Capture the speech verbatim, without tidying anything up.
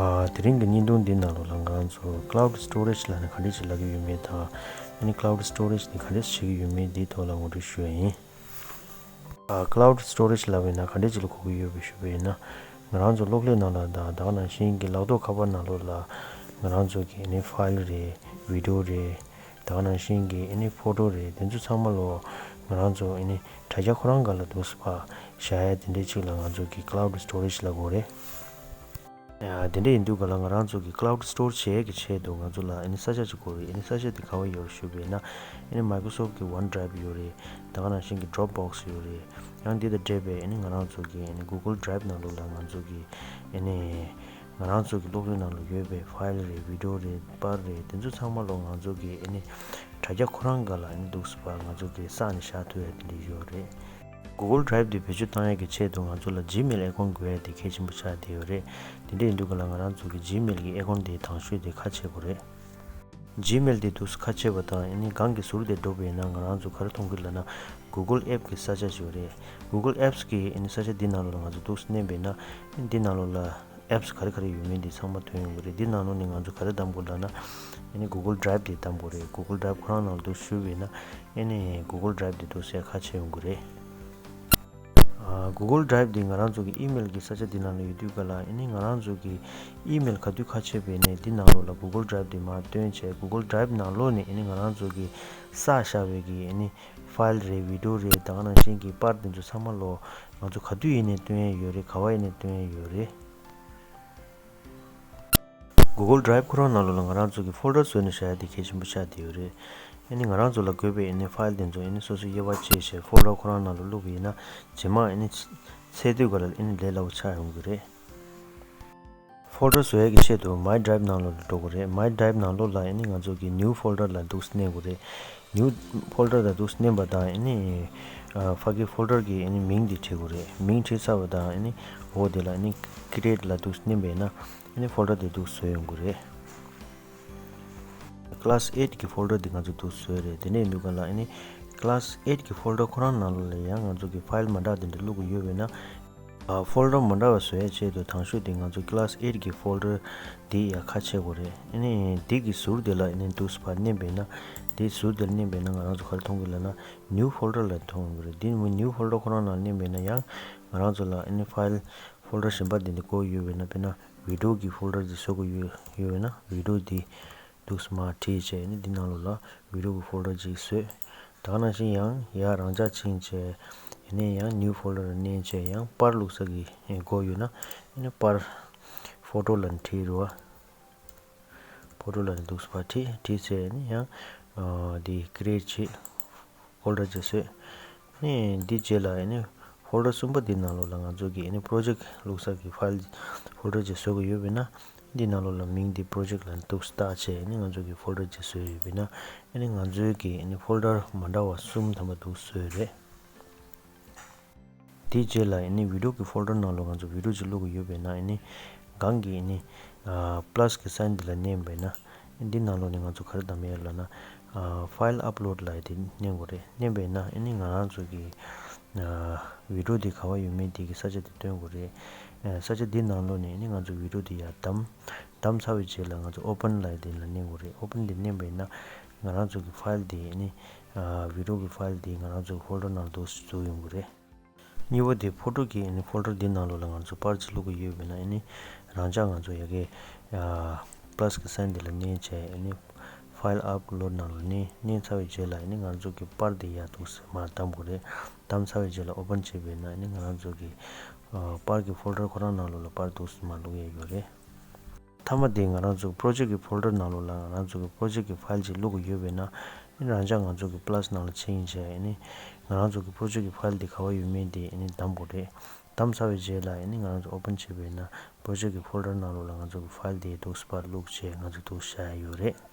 ཨ། དེ་རིང་གི་བརྙན་ཐུང་འདི་ནང་ལོགས་ལ་ང་རང་ཚོ་cloud storage ལབ་ན་ག་འདྲས་ཅིག་ལབ་ཀྱི་ཡོད་མེད་དང་། ཨ་ནི་cloud storage ནི་ག་འདྲས་བྱེད་ཀྱི་ཡོད་མེད་འདིའི་ཐོག་ལ་ངོ་སྤྲོད་ཞུ་ཡ་ཡིན། ཨ། cloud storage ལབ་པ་ཡིན་ན་ག་འདྲས་ཅིག་ལ་གོ་གི་ཡོད་པའི་ཞུས་པ་ཡིན་ན། ང་རང་ཚོ་གློག་ཀླད་ནང་ལ་དང་ད་ག་ནང་བཞིན་གྱི་ལག་ཐོགས་ཁ་པར་ནང་ལོགས་ལ་ང་རང་ཚོ་གི་ཨ་ནི་file རེད། video རེད། ད་ག་ནང་བཞིན་གྱི་ཨ་ནི་photo རེད། དེ་ཚོ་ཚང་མ་ལོ་ང་རང་ཚོ་ཨ་ནི་དྲ་རྒྱ་ཁོ་རང་སྒང་ལ་འདུག་སེ་ཕར་བཞག་ཡ་དེ་འདྲས་ཅིག་ལ་ང་ཚོ་གི་cloud storage ལབ་དགོས་རེད། ཡ། དེ་འདྲ་ཡིན་དུས་ག་ལ་ང་རང་ཚོ་གི་cloud store བྱེད་ཡས་ཀྱི་ཆེད་དུ་ང་ཚོ་ལ་ཨ་ནི་ས་ཆ་ཅིག་དགོས་རེད། ཨ་ནི་ས་ཆ་དེ་ག་བ་ཡོད་རེད་ཞུས་པ་ཡིན་ན། ཨ་ནི་Microsoft གི་OneDrive ཡོད་རེད། ད་ག་ནང་བཞིན་གྱི་Dropbox ཡོད་རེད། ཡང་འདི་དང་འབྲེལ་བའི་ཨ་ནི་ང་རང་ཚོ་གི་ཨ་ནི་Google Drive ནང་ལོགས་ལ་ང་ཚོ་གི་ཨ་ནི་ང་རང་ཚོ་གི་གློག་བརྙན་ནང་ལ་ཡོད་པའི་file རེད། video རེད། པར་རེད། དེ་ཚོ་ཚང་མ་ལོ་ང་ཚོ་གི་ཨ་ནི་དྲ་རྒྱ་ཁོ་རང་སྒང་ལ་ཨ་ནི་འདུག་སེ་ཕར་ང་ཚོ་གི་བསགས་ནས་བཞག་ཐུབ་ཡ་དེ་འདྲ་ཡོད་རེད། Google Drive དེ་བེད་སྤྱོད་བཏང་ཡས་ཀྱི་ཆེད་དུ་ང་ཚོ་ལ་Gmail account དགོས་ཡས་དེ་གལ་ཆེན་པོ་ཆགས་བསྡད་ཡོད་རེད། དེ་འདྲ་ཡིན་དུས་ག་ལ་ང་རང་ཚོ་གི་Gmail གི་account དེ་དང་ཤོས་དེ་ཁ་ཕྱེ་དགོས་རེད། Gmail དེ་འདུག་སེ་ཁ་ཕྱེ་བ་དང་ཨ་ནི་སྒང་གི་ཟུར་དེ་འགྲོ་བ་ཡིན་ན་ང་རང་ཚོ་ག་རེ་མཐོང་གི་ལབ་ན། Google App གི་ས་ཆ་ཞིག་ཡོད་རེད། Google Apps གི་ཨ་ནི་ས་ཆ་འདི་ནང་ལོགས་ལ་ང་ཚོ་འདུག་སེ་མནན་པ་ཡིན་ན། ཨ་ནི་འདི་ནང་ལོགས་ལ་apps ག་རེ་ག་རེ་ཡོད་མེད་འདི་ཚང་མ་ཐོན་ཡོང་གི་རེད། འདི་ནང་ལོགས་ནས་ང་ཚོ་ག་རེ་བདམས་དགོས་ལབ་ན། ཨ་ནི་Google Drive དེ་བདམས་དགོས་རེད། Google Drive ཁོ་རང་ནང་ལ་འདུག་སེ་ཞུས་པ་ཡིན་ན། ཨ་ནི་Google Drive དེ་འདུག་སེ་ཁ་ཕྱེ་ཡོང་གི་རེད། ཨ། Google Drive དེ་ང་རང་ཚོ་གི་email གི་ས་ཆ་འདི་ནང་ལ་ཡོད་དུས་ག་ལ་ཨ་ནི་ང་རང་ཚོ་གི་email ག་དུས་ཁ་ཕྱེ་བ་ཡིན་ནའི་འདི་ནང་ལོགས་ལ་Google Drive དེ་མར་བཏོན་བྱས། Google Drive ནང་ལོགས་ནས་ཨ་ནི་ང་རང་ཚོ་གི་བསགས་བཞག་པའི་གི་ཨ་ནི་file རེད། video རེད། ད་ག་ནང་བཞིན་གྱི་པར་དེ་ཚོ་ཚང་མ་ལོ་ང་ཚོ་ག་དུས་ཡིན་ནའི་བཏོན་ཡས་ཡོད་རེད། ག་བ་ཡིན་ནའི་བཏོན་ཡས་ཡོད་རེད། Google Drive ཁོ་རང་ནང་ལོགས་ལ་ང་རང་ཚོ་གི་folder བཟོས་ནས་བཞག་ཡ་དེ་གལ་ཆེན་པོ་ཆགས་བསྡད་ཡོད་རེད། ཨ་ནི་ང་རང་ཚོ་ལ་དགོས་པའི་ཨ་ནི་file དེ་ཚོ་ཨ་ནི་སོ་སོ་དབྱེ་བ་ཕྱེ་བྱས་folder ཁོ་རང་ནང་ལ་བླུགས་པ་ཡིན་ན། རྗེས་མ་ཨ་ནི་ཚ- འཚོལ་དུས་ག་ལ་ཨ་ནི་ལས་སླ་པོ་ཆགས་ཡོང་གི་རེད། Folder བཟོ་ཡས་ཀྱི་ཆེད་དུ My Drive ནང་ལོགས་ལ་འགྲོ་དགོས་རེད། My Drive ནང་ལོགས་ལ་ཨ་ནི་ང་ཚོ་གི་new folder ལ་འདུག་སེ་མནན་དགོས་རེད། New folder ལ་འདུག་སེ་མནན་པ་དང་ཨ་ནི་ཨ་ཕ་གི་folder གི་ཨ་ནི་མིང་དེ་བྲིས་དགོས་རེད། མིང་བྲིས་ཚར་བ་དང་ཨ་ནི་འོག་དེ་ལ་ཨ་ནི་create ལ་འདུག་སེ་མནན་པ་ཡིན་ན། ཨ་ནི་folder དེ་འདུག་སེ་བཟོས་ཡོང་གི་རེད། Class eight གི་folder དེ་ང་ཚོ་འདུག་སེ་བཟོས་རེད། དེ་ནས་འདུག་ག་ལ་ཨ་ནི་class eight གི་folder ཁོ་རང་ནང་ལོགས་ལ་ཡང་ང་ཚོ་གི་file མ་འདྲ་བ་དེ་འདྲ་བླུགས་དགོས་ཡོད་པས་ན། ཨ། folder མ་འདྲ་བ་བཟོ་ཡས་ཆེད་དུ་དང་ཤོས་དེ་ང་ཚོ་class eight གི་folder དེ་ཡར་ཁ་ཕྱེ་དགོས་རེད། ཨ་ནི་དེ་གི་ཟུར་དེ་ལ་ཨ་ནི་འདུག་སེ་ཕར་མནན་པས་ན། དེ་ཟུར་དེ་ལ་མནན་པས་ན་ང་རང་ཚོ་ག་རེ་མཐོང་གི་ལབ་ན། new folder ལ་མཐོང་གི་རེད། དེ་new folder ཁོ་རང་ནང་མནན་པས་ན་ཡང་ང་རང་ཚོ་ལ་ཨ་ནི་file folder གཞན་པ་དེ་འདྲ་དགོས་ཡོད་པས་ན། དཔེར་ན་video གི་folder དེ་བཟོ་དགོས་ཡོད་ཡོད་པས་ན། video དེ་འདུག་སེ་མར་བྲིས་བྱས་ཨ་ནི་འདི་ནང་ལོགས་ལ་video གི་folder ཅིག་བཟོས། ད་ག་ནང་བཞིན་ཡང་ཡར་རང་འཇགས་ཕྱིན་བྱས་ཨ་ནི་ཡང་new folder ལ་མནན་བྱས་ཡང་པར་བླུགས་ས་གི་དགོས་ཡོད་ན་ཨ་ནི་པར་photo ལ་བྲིས་རེད་བ། photo ལ་འདུག་སེ་ཕར་བྲིས། བྲིས་ཚེ་ཨ་ནི་ཡང་ཨ་འདི་create བྱེད། folder ཅིག་བཟོས། ཨ་ནི་འདི་རྗེས་ལ་ཨ་ནི་folder གསུམ་པ་འདི་ནང་ལོགས་ལ་ང་ཚོ་གི་ཨ་ནི་project བླུགས་ས་གི file folder ཅིག་བཟོ་དགོས་ཡོད་པས་ན། འདི་ནང་ལོགས་ལ་མིང་འདི་project ལ་འདུག་སེ་བཏགས་བྱས་ཨ་ནི་ང་ཚོ་གི་folder ཅིག་བཟོས་ཡོད་པས་ན། ཨ་ནི་ང་ཚོའི་གི་ཨ་ནི་folder མ་འདྲ་བ་གསུམ་ཐམ་པ་འདུག་སེ་བཟོས་རེད། དེའི་རྗེས་ལ་ཨ་ནི་video གི་folder ནང་ལོགས་ང་ཚོ་video ཅིག་བླུགས་དགོས་ཡོད་པས་ན། ཨ་ནི་སྒང་གི་ཨ་ནི་ཨ་plus གི་sign འདི་ལ་མནན་པས་ན། འདི་ནང་ལོགས་ནས་ང་ཚོ་ག་རེ་བདམས་ཡས་ལབ་ན། ཨ་file upload ལབ་ཡས་དེ་མནན་དགོས་རེད། མནན་པས་ན་ཨ་ནི་ང་རང་ཚོ་གི་ཨ་video དེ་ག་པར་ཡོད་མེད་དེ་གི་ས་ཆ་དེ་སྟོན་དགོས་རེད། ཨ་ས་ཆ་འདི་ནང་ལོགས་ནས་ཨ་ནི་ང་ཚོ་video དེ་ཡར་བདམས། བདམས་ཚར་བའི་རྗེས་ལ་ང་ཚོ་open ལབ་ཡས་དེ་ལ་མནན་དགོས་རེད། open དེ་མནན་པས་ན་ང་རང་ཚོ་གི་file དེ་ཨ་ནི་ཨ་video གི་file དེ་ང་རང་ཚོ་གི་folder ནང་དུ་འཛུལ་ཡོང་གི་རེད། གཉིས་པ་དེ་photo གི་ཨ་ནི་folder འདི་ནང་ལོགས་ལ་ང་ཚོ་པར་ཅིག་བླུགས་ཀྱི་ཡོད་པས་ན། ཨ་ནི་རང་འཇགས་ང་ཚོ་ཡ་གི་ཨ་plus གི་sign འདི་ལ་མནན་བྱས་ཨ་ནི་file upload ནང་ལ་མནན། མནན་ཚར་བའི་རྗེས་ལ་ཨ་ནི་ང་ཚོ་གི་པར་འདི་ཡར་འདུག་སེ་མར་བདམས་དགོས་རེད། བདམས་ཚར་བའི་རྗེས་ལ་open བྱས་པས་ན་ཨ་ནི་ང་རང་ཚོ་གི་ཨ་པར་གི་folder ཁོ་རང་ནང་ལོགས་ལ་པར་འདུག་སེ་མར་བླུགས་ཡས་ཡོད་རེད། མཐའ་མ་དེ་ང་རང་ཚོ་project གི་folder ནང་ལོགས་ལ་ང་རང་ཚོ་གི་project གི་file ཅིག་བླུགས་ཀྱི་ཡོད་པས་ན། ཨ་ནི་རང་འཇགས་ང་ཚོ་གི་plus ནང་ལ་ཕྱིན་བྱས་ཨ་ནི་ང་རང་ཚོ་གི་project གི་file དེ་ག་པར་ཡོད་མེད་དེ་ཨ་ནི་བདམས་དགོས་རེད། བདམས་ཚར་བའི་རྗེས་ལ་ཨ་ནི་ང་རང་ཚོ་open བྱས་པས་ན་project གི་folder ནང་ལོགས་ལ་ང་ཚོ་གི་file དེ་འདུག་སེ་ཕར་བླུགས་བྱས་ང་ཚོ་འདུག་སེ་བཞག་ཡ་ཡོད་རེད།